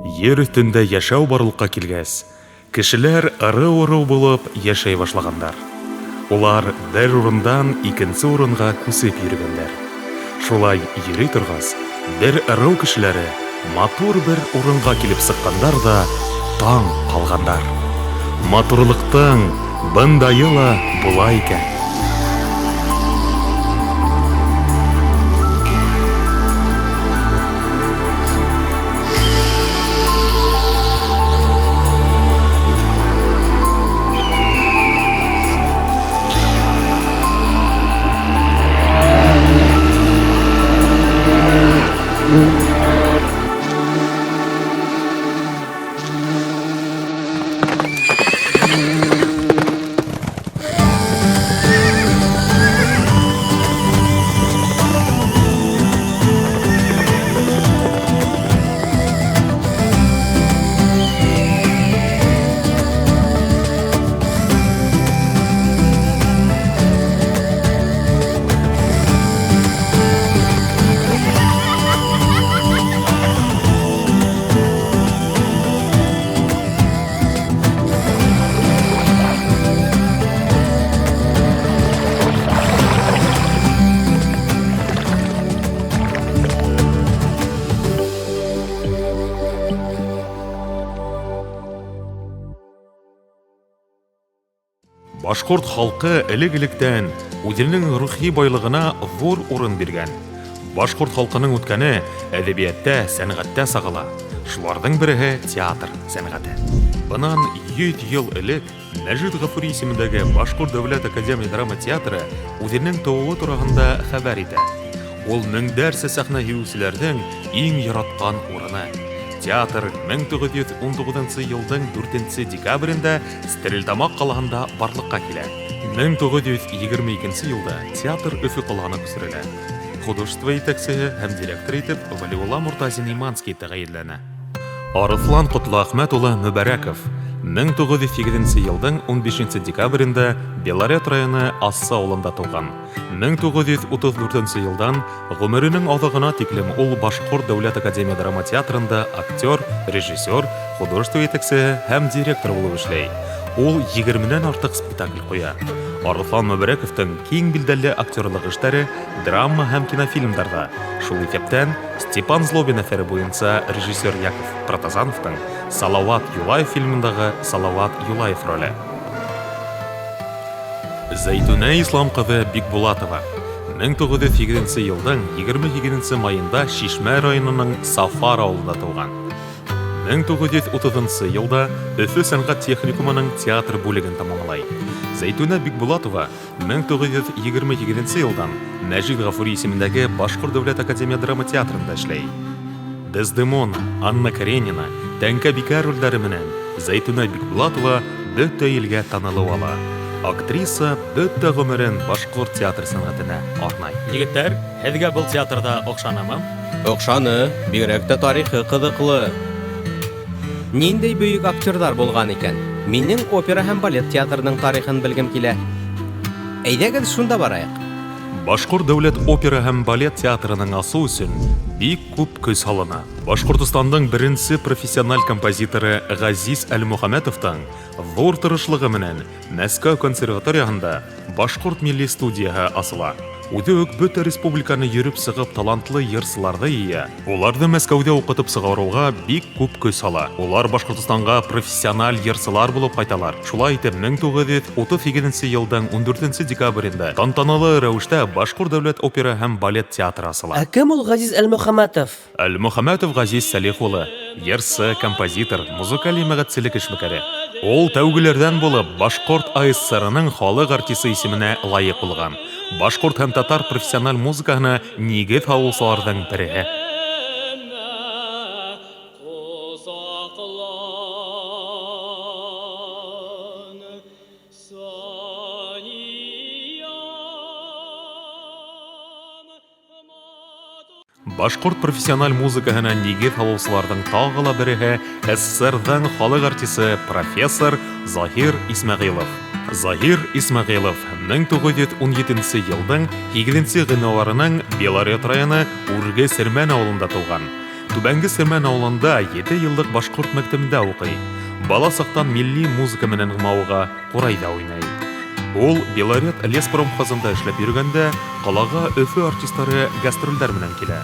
Ер өҫтөндә йәшәү барлыҡҡа килгәс, кешеләр ырыу-ырыу булып йәшәй башлагандар. Улар бер урындан икенсе урынға күсеп йөрөгәндәр. Шулай йөрөй торғас, бер ырыу кешеләре матур бер урынға килеп сыҡҡандар ҙа таң ҡалғандар. Матурлыҡтың бындайы ла була икән. Башҡорт халҡы элек-электән үҙенең рухи байлығына ҙур урын биргән. Башҡорт халҡының үткәне әҙәбиәттә, сәнғәттә сағыла. Шуларҙың береһе театр сәнғәте. Бынан 100 йыл элек Мәжит Ғафури исемендәге Башҡорт дәүләт академия драма театры үҙенең тыуыуы тураһында хәбәр итә. Ул меңдәрсә сәхнә һөйөүселәрҙең иң яратҡан урыны. Театр 1919 йылдың 4 декабрендә Стәрлетамаҡ ҡалаһында барлыҡҡа килә. 1922 йылда театр Өфө ҡалаһына күсерелә. Художество етәксеһе һәм директор итеп Вәлиулла Мортазин Иманский тәғәйенләнә. Арыҫлан Ҡотлоәхмәт улы Мөбәрәков 1908 йылдың 15 декабрендә Белорет районы Ассы ауылында тыуған. 1934 йылдан ғүмеренең аҙағына тиклем ул Башҡорт дәүләт академия драма театрында актер, режиссер, художество етәксеһе һәм директор булып эшләй. Ул 20-нән артыҡ спектакль ҡуя. Арыҫлан Мөбәрәковтың киң билдәле актерлыҡ эштәре драма һәм кинофильмдарҙа, шул иҫәптән Степан Злобин әҫәре буйынса режиссер Яков Протазановтың Салауат Юлаев фильмындағы Салауат Юлаев роле. Зәйтүнә Ислам ҡыҙы Бикбулатова 1908 йылдың 28 майында Шишмә районының Сафар ауылында тыуған. 1930 йылда Өфө сәнғәт техникумының театр бүлеген тамамлай. Зәйтүнә Бикбулатова 1928 йылдан Мәжит Ғафури исемендәге Башҡорт дәүләт академия драма театрында эшләй. Дездемона, Анна Каренина, Тәңкәбикә ролдәре менән Зәйтүнә Бикбулатова бөтә илгә танылыу ала. Актриса бөтә ғүмерен башҡорт театр сәнғәтенә арнай. Егеттәр, һеҙгә был театрҙа оҡшанымы? Оҡшаны, бигерәк тә тарихы ҡыҙыҡлы. Ниндәй бөйөк актерҙар булған икән? Минең опера һәм балет театрының тарихын белгем килә. Әйҙәгеҙ шунда барайыҡ. Башҡорт дәүләт опера һәм балет театрының асыу өсөн бик күп көс һалына. Башҡортостандың беренсе профессиональ композиторы Ғәзиз Әлмөхәмәтовтың ҙур тырышлығы менән Мәскәү консерваторияһында Башҡорт милли студияһы асыла. Үҙе үк бөтә республиканы йөрөп сығып талантлы йырсыларҙы йыя. Уларҙы Мәскәүҙә уҡытып сығарыуға бик күп көс һала. Улар Башҡортостанға профессиональ йырсылар булып ҡайталар. Шулай итеп 1938 йылдың 14 декабрендә тантаналы рәүештә Башҡорт дәүләт опера һәм балет театры асыла. Ә кем ул Ғәзиз Әлмөхәмәтов? Әлмөхәмәтов Ғәзиз Сәлих улы йырсы, композитор, музыкаль йәмәғәтселек эшмәкәре. Ул тәүгеләрҙән булып Башҡорт АССР-ның халыҡ артисы исеменә лайыҡ булған. Башҡорт һәм татар профессиональ музыкаһына нигеҙ һалыусыларҙың береһе. Башҡорт профессиональ музыкаһына нигеҙ һалыусыларҙың тағы ла береһе СССРҙың халыҡ артисы профессор Заһир Исмәғилов. Заһир Исмәғилов 1917 йылдың 8 ғинуарының Белорет районы Үрге Сермән ауылында тыуған. Түбәнге Сирмән авылында 7 еллык башкорт мәктәбендә укый. Бала сактан милли музыка менән мавыга, курайда уйный. Ул Белорет леспромхозында эшләп йөргәндә, калага Өфө артистлары гастрольләр менән килә.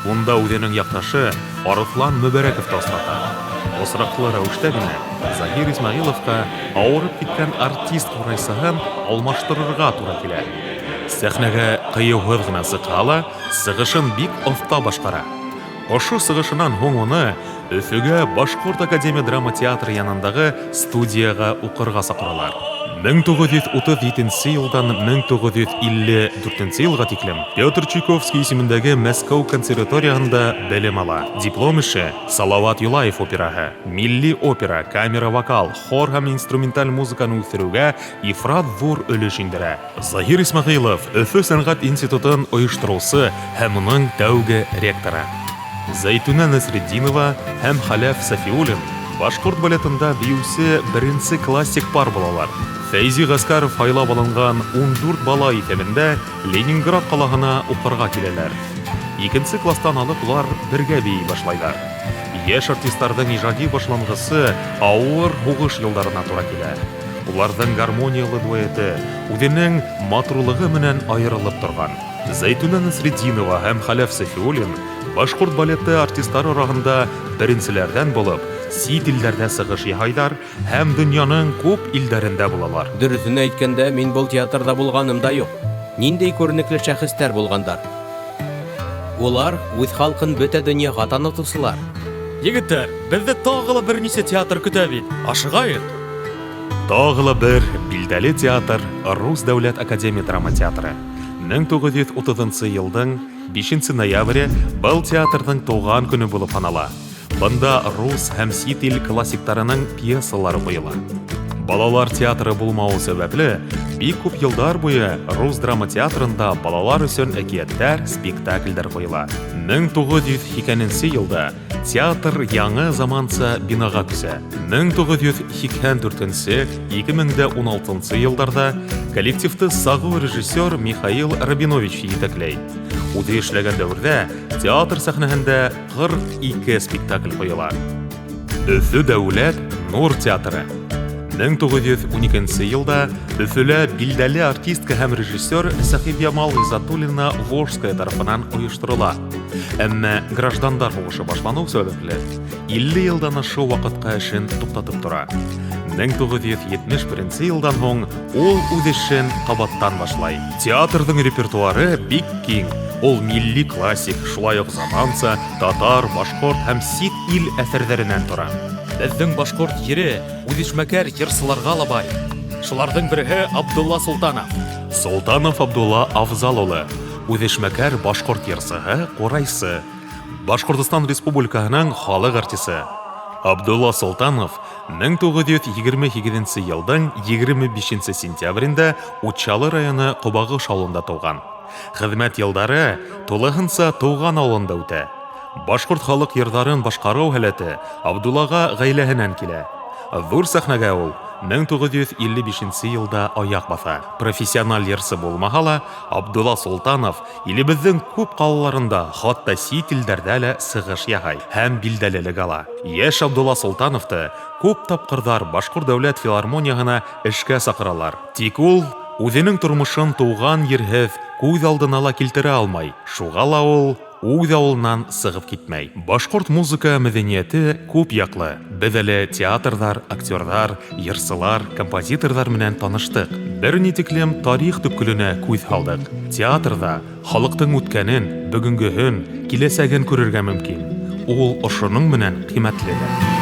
Унда үзенең якташы Арыслан Мөбәрәков та осрата. Осраклы рәвештә генә Заһир Исмәгыйловка авырып киткән артист курайсыһын алмаштырырга туры килә. Сәхнәгә кыюһыҙ гына сыға ла, сығышын бик оҫта башҡара. Ошо сығышынан һуң уны Өфөгә Башҡорт академия драма театры янындағы студияға уҡырға саҡыралар. 1937 йылдан 1954 йылға тиклем Петр Чайковский исемендәге Мәскәү консерваторияһында белем ала. Диплом эше Салават Юлаев операһы, милли опера, камера вокал, хор һәм инструменталь музыканы үҫтереүгә ифрат ҙур өлөш индерә. Заһир Исмәғилов Өфө сәнғәт институтын ойоштороусы һәм уның тәүге ректоры. Зәйтүнә Насретдинова һәм Хәләф Сафиуллин башҡорт балетында бейеүсе беренсе классик пар булалар. Фәйзи Ғәскәров һайлап алынған 14 бала иҫәбендә Ленинград ҡалаһына уҡырға киләләр. Икенсе класстан алып улар бергә бейей башлайҙар. Йәш артистарҙың ижади башланғысы ауыр һуғыш йылдарына тура килә. Уларҙың гармониялы дуэты үҙенең матурлығы менән айырылып торған. Зәйтүнә Насретдинова һәм Хәләф Сафиуллин башҡорт балеты артистары араһында беренселәрҙән булып сит илдәрҙә сығыш яһайҙар һәм донъяның күп илдәрендә булалар. Дөрөҫөн әйткәндә, мин был театрҙа булғаным да юҡ. Ниндәй күренекле шәхестәр булғандар. Улар үҙ халҡын бөтә донъяға танытыусылар. Егеттәр, беҙҙе тағы ла бер нисә театр көтә бит. Ашығайыҡ. Тағы ла бер билдәле театр Рус дәүләт академия драма театры. 1930 йылдың 5 ноябре был театрҙың тыуған көнө булып һанала. Бында рус һәм сит ил классиктарының пьесалары ҡуйыла. Балалар театры булмауы сәбәпле, бик күп йылдар буйы рус драма театрында балалар өсөн әкиәттәр, спектакльдәр ҡуйыла. 1980 йылда театр яңы заманса бинаға күсә. 1984-2016 йылдарҙа коллективты сағыу режиссер Михаил Рабинович етәкләй. Үҙе эшләгән дәүерҙә театр сәхнәһендә 42 спектакль ҡуйыла. Өфө дәүләт Нур театры. 1912 йылда Өфөлә билдәле артистка һәм режиссер Сәхибъямал Ғизатуллина Волжская тарафынан ойошторола. Әммә граждандар һуғышы башланыу сәбәпле 50 йылдан ашыу ваҡытҡа эшен туҡтатып тора. 1971 йылдан һуң ул үҙ эшен ҡабаттан башлай. Театрҙың репертуары бик киң. Ул милли классик, шулай уҡ заманса, татар, башҡорт һәм сит ил әҫәрҙәренән тора. Беҙҙең башҡорт ере үҙешмәкәр йырсыларға ла бай. Шуларҙың береһе Абдулла Солтанов. Солтанов Абдулла Афзал улы үҙешмәкәр башҡорт йырсыһы, ҡурайсы, Башҡортостан Республикаһының халыҡ артисы. Абдулла Солтанов 1928 йылдың 25 сентябрендә Учалы районы Ҡобағош ауылында тыуған. Хеҙмәт йылдары тулыһынса тыуған ауылында үтә. Башҡорт халыҡ йырҙарын башҡарыу һәләте Абдуллаға ғаиләһенән килә. Ҙур сәхнәгә ул 1955 йылда аяҡ баҫа. Профессиональ йырсы булмаһа ла, Абдулла Солтанов илебеҙҙең күп ҡалаларында, хатта сит илдәрҙә лә сығыш яһай һәм билдәлелек ала. Йәш Абдулла Солтановты күп тапҡырҙар Башҡорт дәүләт филармонияһына эшкә саҡыралар. Тик ул үҙенең тормошон тыуған ерһеҙ күҙ алдына ла килтерә алмай. Шуға ла ул үҙ ауылынан сығып китмәй. Башҡорт музыка мәҙәниәте күп яҡлы. Беҙ әле театрҙар, актерҙар, йырсылар, композиторҙар менән таныштыҡ. Бер ни тиклем тарих төпкөлөнә күҙ һалдыҡ. Театрҙа халыҡтың үткәнен, бөгөнгөһөн, киләсәген күрергә мөмкин. Ул ошоноң менән ҡиммәтле лә.